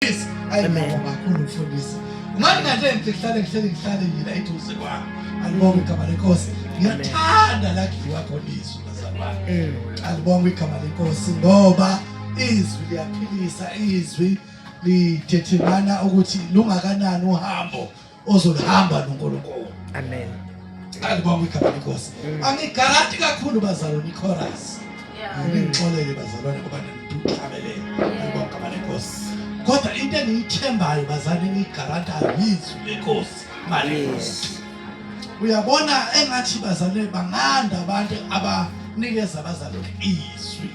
Mfundisi, ayi ngiyabonga kakhulu mfundisi. Ungani ngahle ngithi kuhlale ngihlele ngihlale yila eduze kwami. Alibonge igama lenkosi. Ngiyathanda la kudliwa khona izwi bazalwane. Alibonge igama lenkosi ngoba izwi liyaphilisa, izwi lithethemana ukuthi lungakanani uhambo ozolihamba noNkulunkulu. Amen. Alibonge igama lenkosi. Angigaranti kakhulu bazalwane ichorus. Ngingixolele bazalwane ngoba ngihlabelele. Alibonge igama lenkosi. Kodwa into engiyithembayo bazalwane engiyigarantayo yizwi lenkosi. Mali. Uyabona engathi bazalwane banganda abantu abanikeza abazalwane izwi.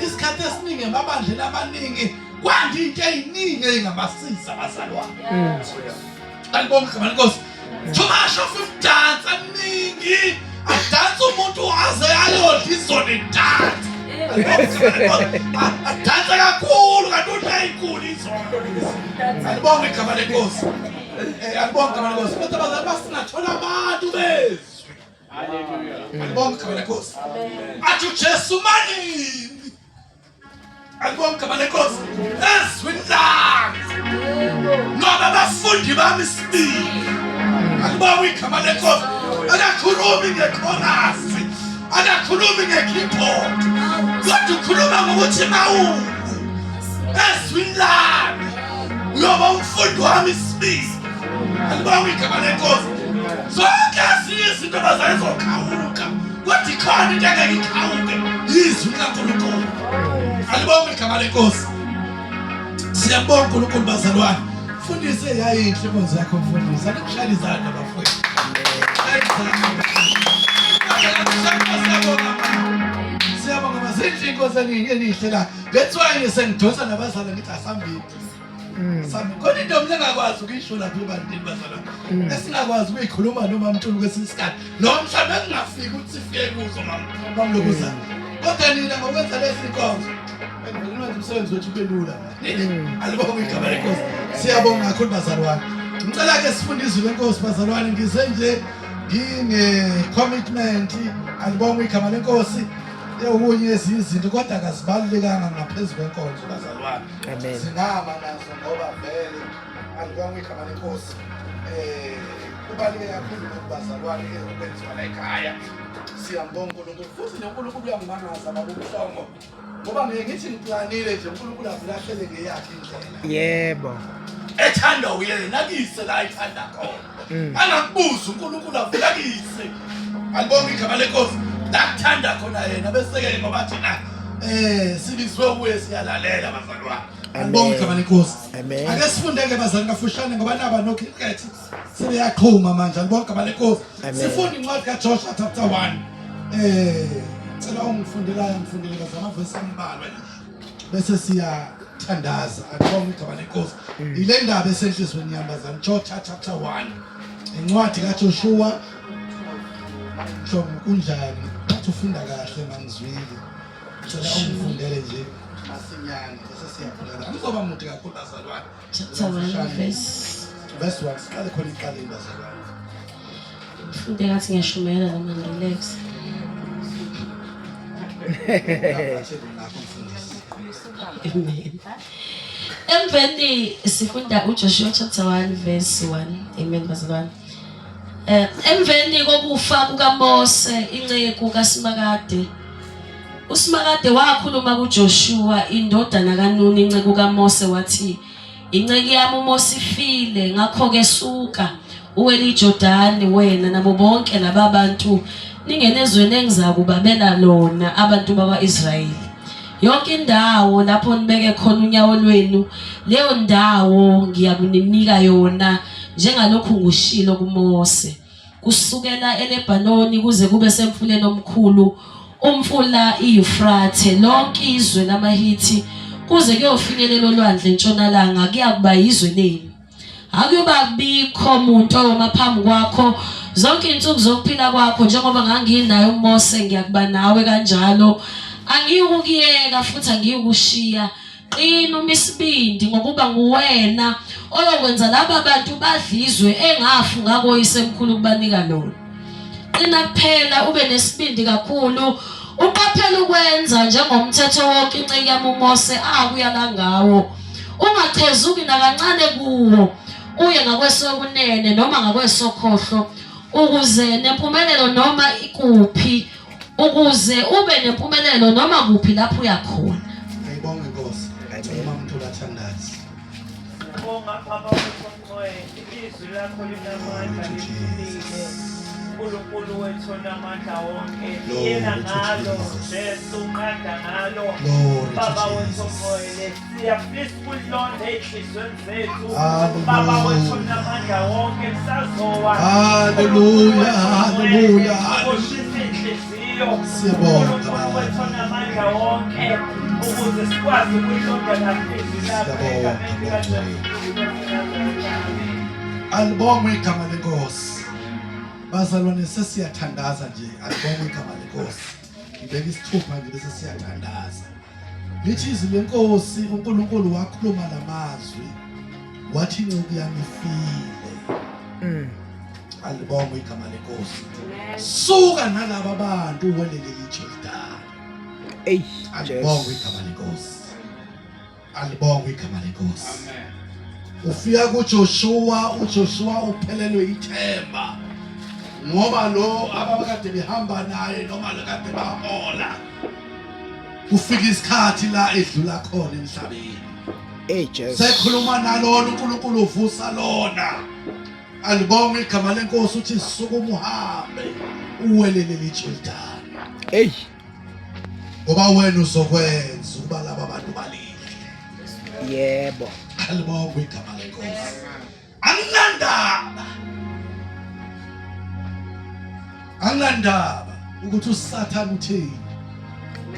Isikhathi esiningi emabandleni amaningi kwanda into eziningi ezingabasiza abazalwane. Alibonge igama lenkosi. Too much of imdansa eminingi. Adansa umuntu aze ayodla izona edansa. Adansa kakhulu kanti udla inkulu izono lezi. Alibonge igama lenkosi. Alibonge igama lenkosi. Kodwa bazalwane basingathola abantu bezwi. Hallelujah. Alibonge igama lenkosi. Athi uJesu manini. Alibonge igama lenkosi. Ezwini lami. Ngoba abafundi bami sibili. Alibonge igama lenkosi. Akakhulumi ngekhorasi. Akakhulumi ngekeyboard. Kodwa ukhuluma ngokuthi mawuku. Ezwini lami. Uyoba umfundi wami sibili. Alibonge igama lenkosi. Zonke ezinye izinto bazayizokhawuka. Kodwa ikhona into engeke ikhawuke. Izwi likaNkulunkulu. Alibonge igama lenkosi. Siyabonga uNkulunkulu bazalwane. Mfundisi yayinhle inkonzo yakho mfundisi. Anikushayele izandla bafowethu. Siyabonga mazinhle inkonzo enihle la. That's why ngisengidonsa nabazalwane ngithi asambili. Sami khona into mina engakwazi ukuyisho lapha ebandleni bazalwane. Esingakwazi ukuyikhuluma noma mntulu kwesinye isikhathi. Noma mhlawumbe kungafiki ukuthi sifike kuzo mamlokuzana. Kodwa nina ngokwenza lezi nkonzo enivele niwenze umsebenzi wethu ube lula. Alibonge igama lenkosi. Siyabonga kakhulu bazalwane. Ngicela ke sifunde izwi lenkosi bazalwane ngize nje ngine commitment alibonge igama lenkosi yokunye ezinye izinto kodwa akazibalulekanga ngaphezu kwenkonzo bazalwane. Amen. Singama nazo ngoba vele alibonge igama lenkosi. Kubaluleke kakhulu lokhu bazalwane okwenziwa la ekhaya. Siyambonga uNkulunkulu futhi noNkulunkulu uyangimangaza baba uMhlongo ngoba ngiye ngithi ngiplanile nje uNkulunkulu avulahlele ngeyakhe indlela. Yebo. Ethanda uyena akuyise la ethanda khona. Angakubuza uNkulunkulu avulakise. Alibonge igama lenkosi. La kuthanda khona yena bese-ke ngoba thina sibizwe kuye siyalalela bazalwane. Alibonge igama lenkosi. Amen. Ake sifunde-ke bazalwane kafushane ngoba naba nokriket sebeyaqhuma manje. Alibonge igama lenkosi. Amen. Sifunde incwadi kaJoshua chapter 1. Cela ungifundelayo ngifundele bazalwane amavesi ambalwa nje. Bese siyathandaza. Alibonge igama lenkosi. Ile ndaba esenhlizweni yami bazalwane. Joshua chapter 1. Incwadi kaJoshua. Mhlongo kunjani? Ngathi ufunda kahle mangizwile. Ngicela ungifundele nje masinyane bese siyakhuleka. Angizoba mude kakhulu bazalwane. Chapter 1 verse Verse 1 siqale khona iqaleni bazalwane. Funde ngathi ngiyashumayela noma ngirelax. Ngakho mfundisi. Amen. Emveni sifunda uJoshua chapter 1 verse 1. Amen bazalwane. Emveni kokufa kukaMose inceku kaSimakade uSimakade wakhuluma kuJoshua indodana kaNuni inceku kaMose wathi inceku yami uMose ifile ngakho-ke suka uwele iJordani wena nabo bonke laba bantu ningene ezweni engizakubabela lona abantu bakwa-Israyeli. Yonke indawo lapho nibeke khona unyawo lwenu leyo ndawo ngiyakuninika yona njengalokhu ngushilo kuMose kusukela eLebanoni kuze kube semfuleni omkhulu umfula iYufrathe lonke izwe lamaHithi kuze kuyofinyelela olwandle entshonalanga kuyakuba yizwe lenu. Akuyoba bikho muntu oyoma phambi kwakho zonke izinsuku zokuphila kwakho njengoba nganginaye uMose ngiyakuba nawe kanjalo. Angiyukukuyeka futhi angiyukushiya. Qina uma isibindi ngokuba nguwena oyokwenza laba bantu badle izwe engafunga koyisemkhulu kubanika lona. Qina kuphela ube nesibindi kakhulu uqaphele ukwenza njengomthetho wonke inceku yami uMose akuyala ngawo. Ungacheli Ungachezuki nakancane kuwo uye ngakwesokunene noma ngakwesokhohlo ukuze nempumelelo noma ikuphi ukuze ube nempumelelo noma kuphi lapho uyakhona. Ayibonge Nkosi. Uma umuntu bathandazi. Bonga Baba wethu ongcwele, izwi lakho linamandla liphilile. uNkulunkulu wethu onamandla wonke, yena ngalo Jesu unqanda ngalo. Baba wethu ongcwele, siyafisa ukulonda ey'nhliziyweni zethu. Baba wethu onamandla wonke, kusazowa. Hallelujah, hallelujah. Ushisa iy'nhliziyo. Siyabonga, uNkulunkulu wethu onamandla wonke, ukuze sikwazi ukuyilonda kahle izwi lakho Siyabonga, egameni likaJesu Kristu waseNazaretha. Amen. Alibongwe igama lenkosi. Bazalwane sesiyathandaza nje, alibongwe igama lenkosi. Ngibeka isithupha nje bese siyathandaza. Lithi izwi lenkosi uNkulunkulu wakhuluma lamazwi wathi inceku yami ifile. Alibongwe igama lenkosi. Suka nalaba bantu welele iJordani. Ey, Alibongwe igama lenkosi. Alibongwe igama lenkosi. Ufika kuJoshua, uJoshua uphelelwe ithemba. Ngoba lo abakade behamba naye noma kade bahola. Kufika isikhathi la edlula khona emhlabeni. Ey, Jesu. Sekhuluma nalona uNkulunkulu uvusa lona. Alibongwe igama lenkosi uthi sukuma uhambe uwelele iJordani. Ey, Ngoba wena uzokwenza ukuba laba bantu balidle. yebo. Alibongwe igama lenkosi. Anginandaba. Anginandaba ukuthi uSathane uthini.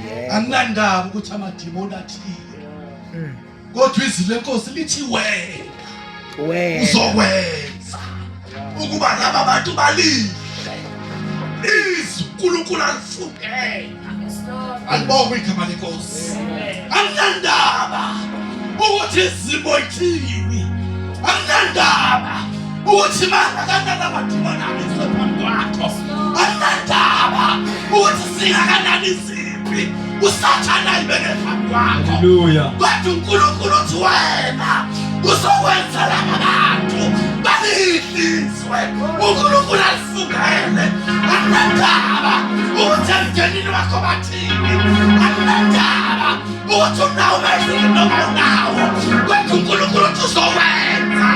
Yebo. Anginandaba ukuthi amadimoni athini. Kodwa izwi lenkosi lithi wena Wena. uzokwenza ukuba laba bantu balidle. Izwi uNkulunkulu alifungela. Alibongwe igama lenkosi. Anginandaba ukuthi izimo ithini. Anginandaba ukuthi mangakanani amadimoni amiswe phambi kwakho. Anginandaba ukuthi singakanani izimpi uSathane ayibeke phambi kwakho. Hallelujah. Kodwa uNkulunkulu uthi wena uzokwenza laba bantu balidliswe. uNkulunkulu alifungele. Anginandaba ukuthi emndenini wakho bathini. Anginandaba ukuthi unawo umehluko noma unawo. Kodwa uNkulunkulu uthi uzokwenza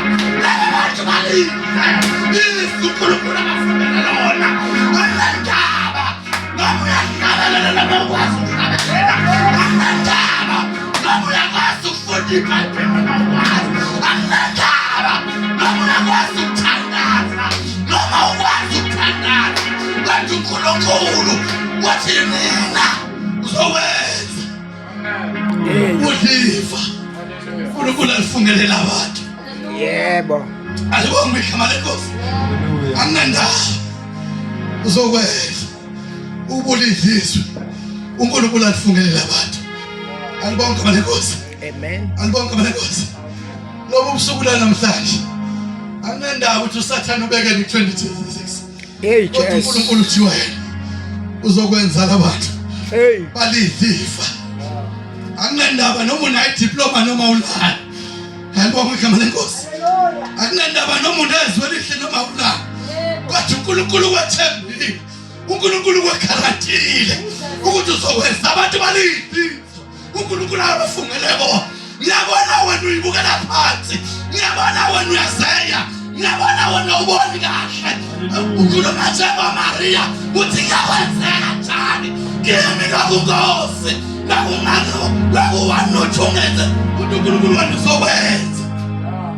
laba bantu balidle izwi uNkulunkulu abafungele lona. Anginandaba noma uyahlabelela noma ukwazi ukuhlabelela. Anginandaba noma uyakwazi ukufunda iBhayibheli noma ukwazi. Anginandaba noma uyakwazi ukuthandaza noma ukwazi ukuthandaza. Kodwa uNkulunkulu wathi mina uzokwenza Ey, udliva. uNkulunkulu alifungelela abantu. yebo. Alibongwe igama lenkosi. Hallelujah. Anginandaba uzokwenza ubulidliswe uNkulunkulu alifungelela abantu. Alibongwe igama lenkosi. Amen. Alibongwe igama lenkosi. Lobu busuku la namhlanje anginandaba ukuthi uSathane ubeke ni 2026. Ey, Kodwa Jesu. uNkulunkulu uthi wena uzokwenza labantu Hey, balidlifa. Akunandaba noma unayo diploma noma unayo. Alibongwe igama lenkosi. Akunandaba noma unezwi elihle noma unalo. Kodwa uNkulunkulu wethembile. uNkulunkulu wekharantile ukuthi uzokwenza abantu balidlifa. uNkulunkulu abafungele bona. Ngiyabona wena uyibukela phansi. Ngiyabona wena uyazeya. Ngiyabona wena uboni kahle. Ukhuluma njengoMariya uthi kuyakwenzeka njani kimi lokhu Nkosi. Lokhu lokhu wanotha ungenze ukuthi uNkulunkulu wena uzokwenza.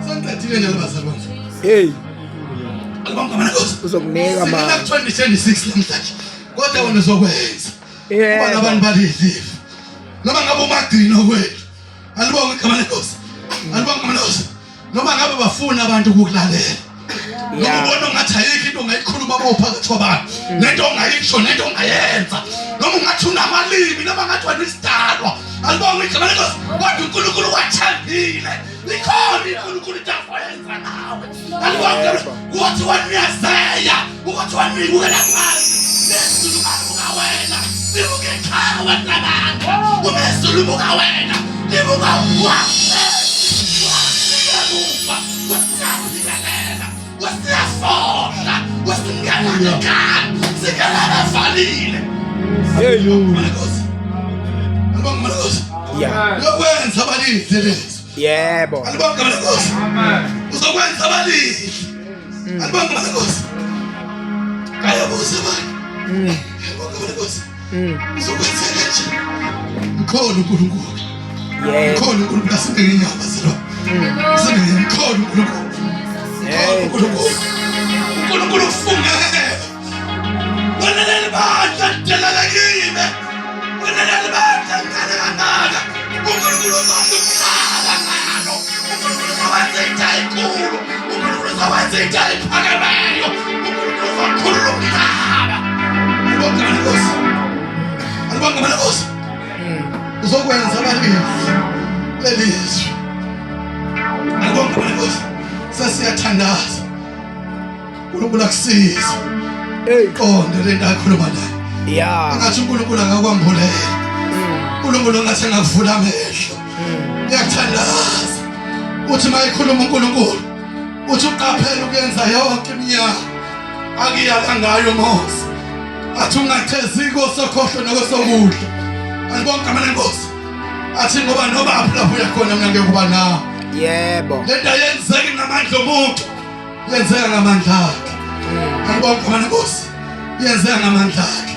Sengiqedile nje bazalwane. hey, Alibonga igama lenkosi. uzokunika Singena mama. ku 2026 namhlanje. Kodwa wena uzokwenza. Kuba Yebo. labantu balidliva. Noma ngabe umagcino kwethu. Alibonge igama lenkosi. Alibonge igama lenkosi. Noma ngabe bafuna abantu ukukulalela. Noma Yeah. ubona ungathi ayikho into ongayikhuluma uma uphakathi kwabantu. Nento ongayisho nento ongayenza. Noma ungathi unamalimi noma ngathi wena isidalwa. Alibonge igama lenkosi. Kodwa uNkulunkulu wathembile. Likhona uNkulunkulu into azoyenza nawe. Alibonge ukuthi wena uyazeya, ukuthi wena uyibukela phansi. Nezulu balibuka wena, libuka ekhaya wena labantu. Umezulu buka wena, libuka wena. Singekhaya, singelala valile. Hallelujah. Alibonga Nkosi. Yeah. Uyokwenza abalidle lezi. Yebo. Alibonga Nkosi. Uzokwenza abalidle. Alibonga Nkosi. Kayabuza abantu. Alibonga Nkosi. Uzokwenzeka nje. Mkhona uNkulunkulu. Yebo. Mkhona uNkulunkulu asibeke inyawo bazalwane. Asibeke mkhona uNkulunkulu. Mkhona uNkulunkulu. uNkulunkulu ufungele. Wena leli bandla lidelelekile. Wena leli bandla lincane kangaka. uNkulunkulu uzokuqala ngalo. uNkulunkulu uzowenza into enkulu. uNkulunkulu uzowenza into ephakemeyo. uNkulunkulu uzokhulula umhlaba. Alibonga Nkosi. Alibonga Nkosi. Uzokwenza abalimi lelizwe. Alibonga Nkosi. Sesiyathandaza. uNkulunkulu akusize. Hey. Qonde le nto akhuluma nayo. Yeah. Engathi uNkulunkulu angakwambulela. uNkulunkulu engathi angavula amehlo. Ngiyakuthandaza. Uthi mayikhuluma uNkulunkulu, uthi uqaphele ukuyenza yonke iminyaka akuyala ngayo Mose. Athi ungachezi kosokhohlo nokosokudla. Alibonke amana Nkosi. Athi ngoba noba aphi lapho uyakhona mina ngeke kuba nawe. Yebo. Le nto ayenzeki ngamandla omuntu. Yenzeka ngamandla akhe. Alibonke amana Nkosi. Yenzeka ngamandla akhe.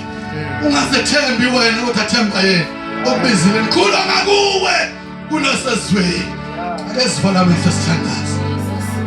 Ungazethembi wena kodwa themba yena. Okubizile mkhulu ngakuwe kunosezweni. Ake sivala amehlo sithandaze.